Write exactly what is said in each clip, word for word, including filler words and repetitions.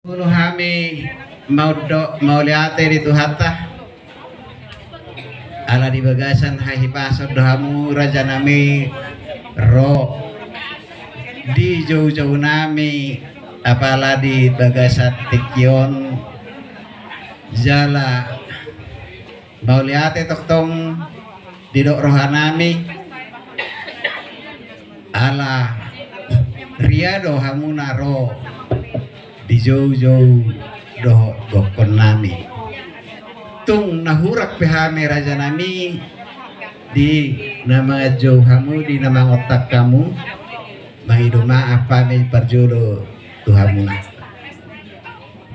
Molo hami maudo-, mauliate di Tuhanta, ala di bagasan hahipason do hamu rajanami ro di joujounami, apala di bagasan tingki on, jala mauliate tongtong didok rohanami, ala ria do hamuna ro di joujou dohot gokkonnami. Tung na hurang pe hami rajanami di na manjou hamu, di na mangontak hamu, mangido maaf hami parjolo tu hamuna.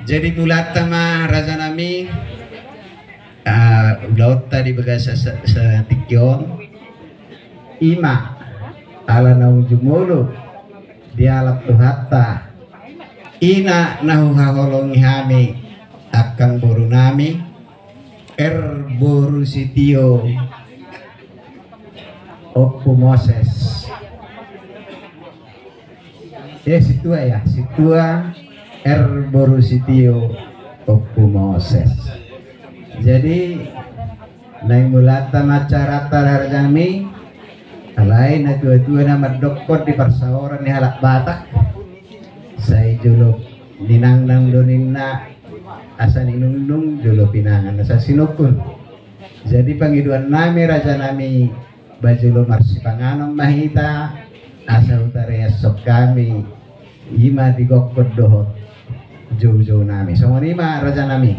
Jadi mulata ma rajanami, ah, ulaonta di bagasan sa-, sa-, satingki on, ima ala naung jumolo dialap Tuhanta, i na huhaholongi hami angkang borunami, R boru Sitio Ompu Moses. Eh, Situa ya, Situa R boru Sitio Ompu Moses. Jadi naeng mulata ma acaranta rajanami, alai natuatua na mandokkon di parsaoran ni halak Batak, sai jolo ninangnang do ninna, asa ninungnung jolo pinangan asa sinungkun. Jadi pangidoannami rajanami, ba jolo marsipanganon ma hita, asa hutareashon hami, ima di gokkon dohot joujounami. Songon i ma rajanami.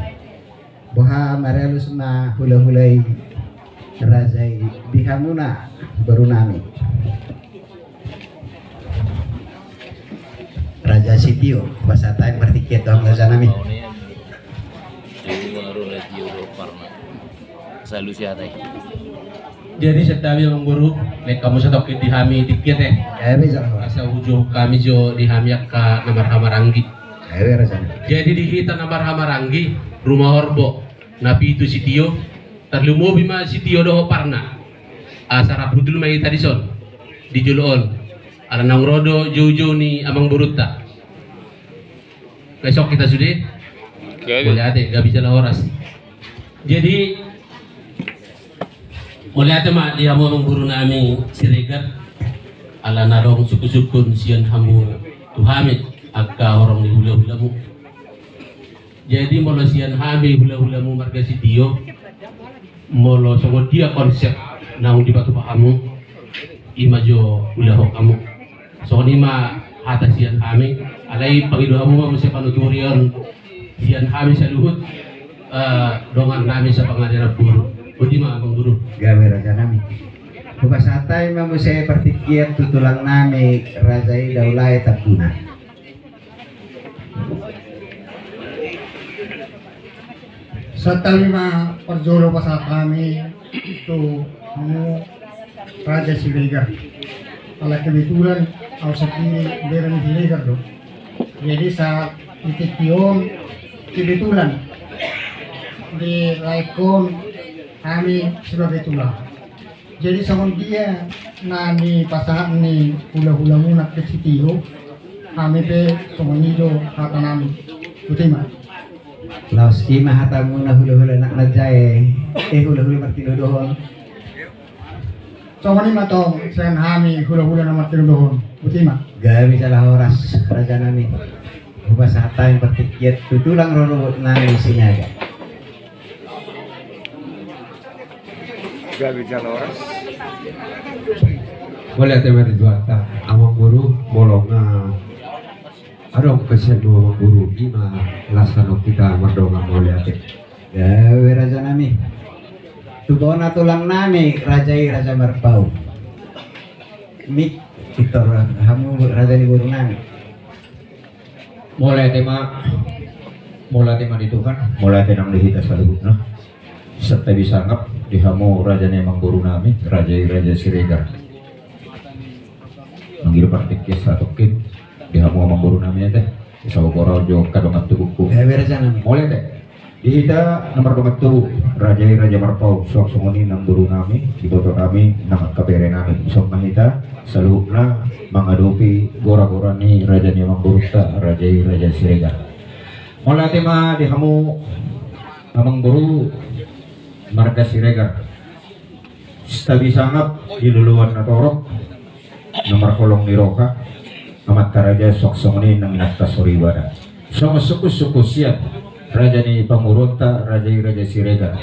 Boha, maralus ma hulahula i raja i di hamuna borunami. Raja Sitio, pasahat hami partingkian tu hamu rajanami. Salusi hata i. Jadi santabi amang boru, naeng hamu satongkin di hami tingki on, eh. Asa hujou hami jo di hami angka na marhahamaranggi. Jadi di hita na marhahamaranggi, Ruma Horbo, na pitu Sitio, tarlumobi ma Sitio dohot Parna. Asa rap hundul ma hita dison di jolo on, ala naung ro do joujou ni amang borunta. Gabe, songon i hita sude. Mauliate, gabe jala horas. Jadi mauliate ma di hamu amang borunami Siregar, ala na adong sungkunsungkun sian hamu tu hami angka horong ni hulahulamu. Jadi molo sian hami hulahulamu marga Sitio, molo songon dia konsep naung dipatupa hamu, ima jo ulahon hamu. Songon i ma hata sian hami, alai pangido hamu ma muse panuturion sian hami saluhut, eh, dongannami sapangaderan boru. Boti ma amang boru. Gabe rajanami. Hupasahat hami ma muse partingkian tu tulangnami raja i Daulai Tambuna. Santabi ma parjolo pasahat hami tu hamu Raja Siregar. Ala kebetulan au sandiri bere ni Siregar do. Jadi saat di tingki on kebetulan dilaehon hami sebagai tulang. Jadi songon dia na nipasahat ni hulahulamuna tu Sitio, hami pe songon i do hatanami. Boti ma. Laos i ma hatamuna hulahula anak na jae, eh, hulahula martinodohon. Songon i ma tong sian hami hulahula na martinodohon. Boti ma. Gabe jala horas rajanami. Hupasahat hami partingkian tu tulang rorobotnami Sinaga. Gabe jala horas. Mauliate ma di Tuhanta, amang boru, molo nga adong kasian do amang boru, ima las hanon hita mardongan mauliate. Gabe rajanami. Tu bona tulangnami raja i Raja Marpaung. Mik, Victor, hamu raja ni borunami. Mauliate ma, mauliate ma di Tuhan, mauliate nang di hita saluhutna. Santabi sangap di hamu raja ni amang borunami, raja i Raja Siregar. Mangido partingkian satongkin di hamu amang borunami ate. Sabogor jo angka dongan tubuku. Gabe rajanami. Mauliate. Di hita na mardongan tubu, raja i Raja Marpaung, suang songon i nang borunami, ibotonami, nang angka berenami. Dison ma hita saluhutna mangadopi goragora ni raja ni amang borunta, raja i Raja Siregar. Mauliate ma di hamu amangboru marga Siregar. Santabi sangap di loloan na torop na marholong ni roha, amanta raja, suang songon i nang inanta soripada. Songon sungkunsungkun sian raja ni pamoruonta, raja i Raja Siregar.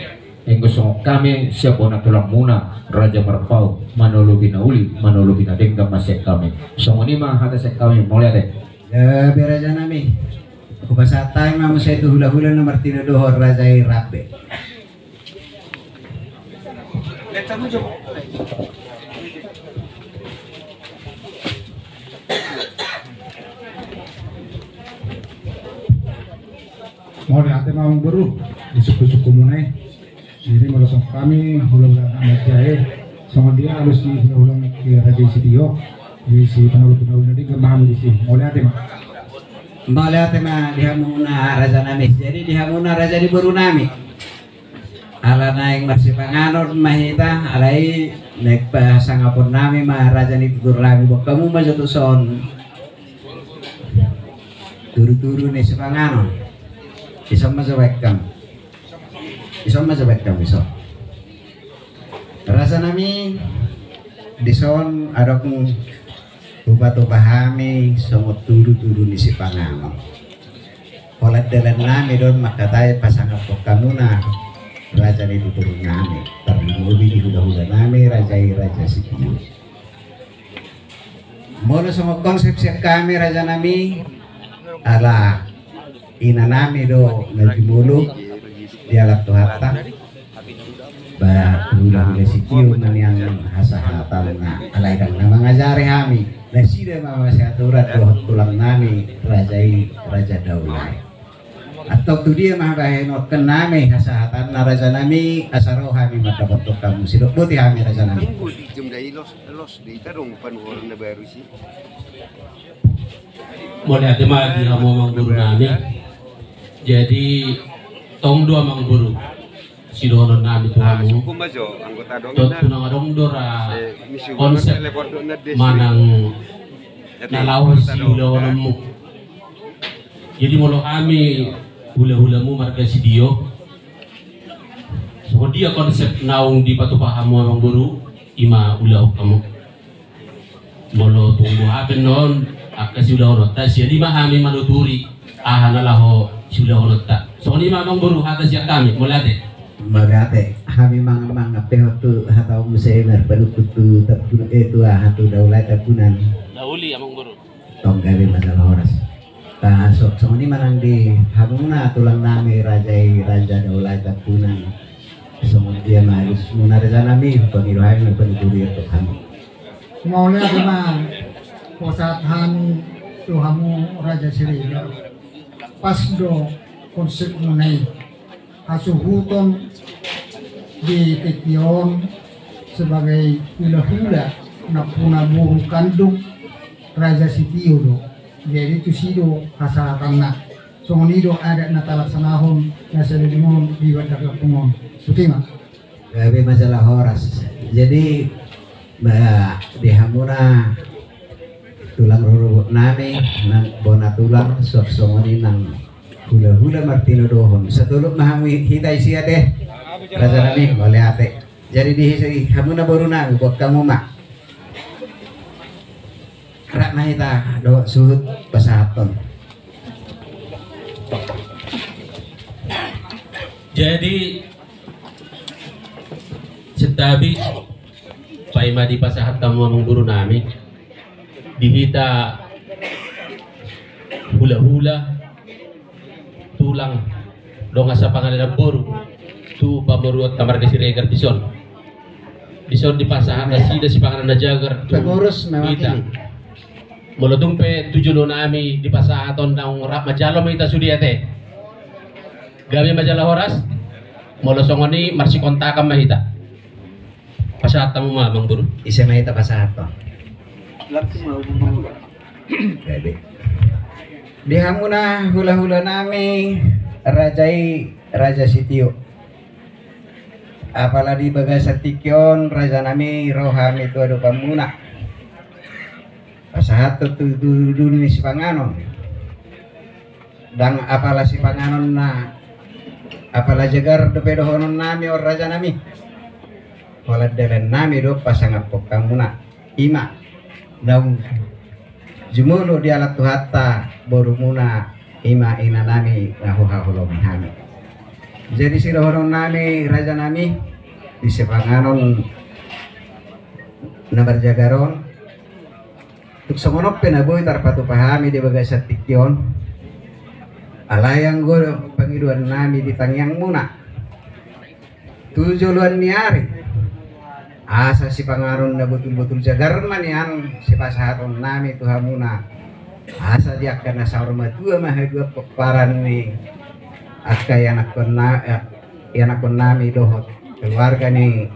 Anggo songon hami sian bona tulangmuna Raja Marpaung, manolopi na uli, manolopi na denggan ma sian hami. Songon i ma hata sian hami, mauliate. Gabe rajanami. Hupasahat hami ma muse tu hulahula na martinodohon, raja i rap be. Mauliate ma amangboru di sungkunsungkunmuna i. Jadi molo songon hami hulahula na manjae, songon dia alus ni hulahula na raja i sitio, di si panolopi na uli na denggan ma hami disi. Mauliate ma. Mauliate ma di hamuna rajanami. Jadi di hamuna raja ni borunami, ala naeng marsipanganon ma hita, alai naeng pasangaponnami ma raja ni tuturnami, boan hamu ma jo tuson tudutudu ni sipanganon. Ison ma jo baen hamu. Ison ma jo baen hamu, ison. Rajanami, dison adong hupatupa hami songon tudutudu ni sipanganon. Holan dalannami do on mangkatai pasangaphon hamuna raja ni tuturnami, tarlumobi di hulahulanami raja i Raja Sitio. Molo songon konsep sian hami rajanami, ala inanami do na jumolo dialap Tuhanta. Ba hulahula sitio ma nian hasahatanna, alai ndang na mangajari hami, nasida ma masiaturan dohot tulangnami raja i Raja Daulai. Antong tu dia ma bahenonnami hasahatanna rajanami, asa ro hami mandapothon hamu, sidok boti hami rajanami. Tunggu di jam dai los, los di ita dong panuhoron na baru si. Mauliate ma di hamu amangborunami. Jadi tong do amangboru sidohononnami tu hamu. Tot unang adong do ra konsep manang na laho siulahononmu. Jadi molo hami hulahulamu marga Sitio, songon dia konsep naung dipatupa hamu amangboru, i ma ulahon hamu. Molo tung boha pe annon angka siulahononta, sian i ma hami manuturi aha na laho siulahononta. Songon i ma amangboru hata sian hami, mauliate. Mauliate. Hami mangan mangan pe hot tu hata muse marpanungkun tu Tambun, eh, tu aha, tu Daulai Tambunan. Dauli amangboru. Tong gabe ma jala horas. Songon i ma nang di hamuna tulangnami raja i Raja Daulai Tambunan. Songon dia ma alusmuna rajanami, pangido hami ma pangido rian tu hami. Mauliate ma hupasahat hami tu hamu Raja Siregar. Pas do konsepmuna i. Hasuhuton di tingki on sebagai hulahula nampuna boru kandung Raja Sitio do. Jadi tusi do hasahatanna. Songon i do adat na talaksanahon na saleleng on di Bantar Lampung on. Boti ma. Gabe ma jala horas. Jadi ba di hamuna tulang rorobotnami nang bona tulang, songon i nang hulahula martinodohon. Satolop ma hamu hita isi ate. Rajanami, mauliate. Jadi di hamuna borunami, boan hamu ma. Rap ma hita dohot suhut pasahathon. Jadi santabi, paima dipasahat hamu amangborunami, di hita hulahula, tulang, dongan sapangalanan boru tu pamoruonta marga Siregar dison. Dison dipasahat nasida sipanganon na jagar tu hita. Molo tung pe tu jolonami dipasahat on, naung rap manjalo ma hita sude ate. Gabe ma jala horas. Molo songon i marsikontakan ma hita. Pasahat hamu ma amangboru. Ise ma hita pasahathon? Gabe. Di hamuna hulahulanami raja i Raja Sitio. Apala di bagasan tingki on rajanami, ro hami tu adopanmuna. Pasahathon tu tudutudu ni sipanganon. Ndang apala sipanganon na, apala jagar dope dohonon nami on raja nami. Holan dalan nami do pasangaphon hamuna. Ima naung jumolo dialap Tuhanta borumuna, ima ina nami na huhaholongi hami. Jadi sidohonon nami raja nami di sipanganon na marjagar on. Tung songon on pe na boi tarpatupa hami di bagasan tingki on. Alai anggo pangidoan nami di tangiangmuna tu joloan ni ari, asa sipanganon na botul-botul jagar ma nian sipasahaton nami tu hamuna. Asa di angka na saur matua ma haduan pomparan ni angka ianakhon na, eh, ianakhon nami dohot keluarga ni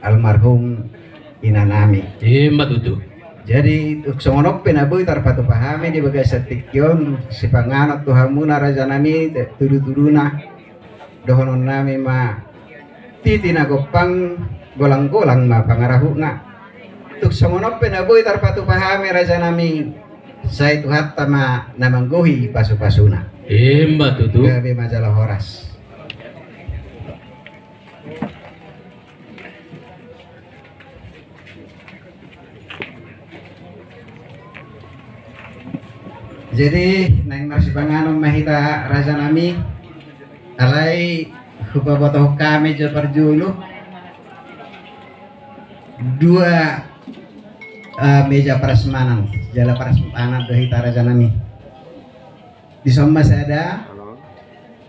almarhum ina nami. Ima tutu. Jadi tung songon on pe na boi tarpatupa hami di bagasan tingki on, sipanganon tu hamuna raja nami, tudu-tuduna dohonon nami ma: Titi na gompang, golang-golang ma pangarahutna. Tung songon on pe na boi tarpatupa hami raja nami, sai Tuhanta ma na manggohi pasu-pasuna. Ima tutu. Gabe ma jala horas. Jadi naeng marsipanganon ma hita raja nami. Alai hupabotohon hami jo parjolo dua, eh, meja prasmanan, jala prasmanan do hita raja nami. Dison ma sada,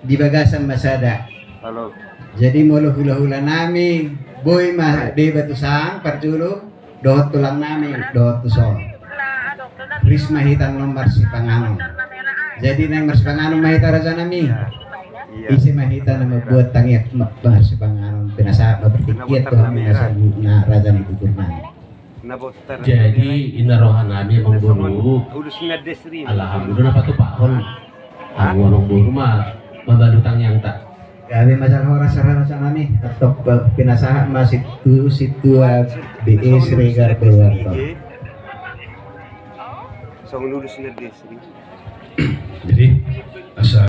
di bagasan ma sada. Jadi molo hula-hula nami boi ma deba tu sang parjolo dohot tulang nami dohot tuson. Ris ma hita annon marsipanganon. Jadi naeng marsipanganon ma hita raja nami. Ise ma hita na mambuat tangiang ma-, marsipanganon, pinasahat ma partingkian tu hami na raja ni tutur nami. Jadi ina roha nami amangboru, ala hamu do na patupahon. Hamu amangboru ma mambalu tangiangta. Gabe ma jala horas raja nami, antong pinasahat ma si tu, si tua B E Siregar Purwanto. Jadi asa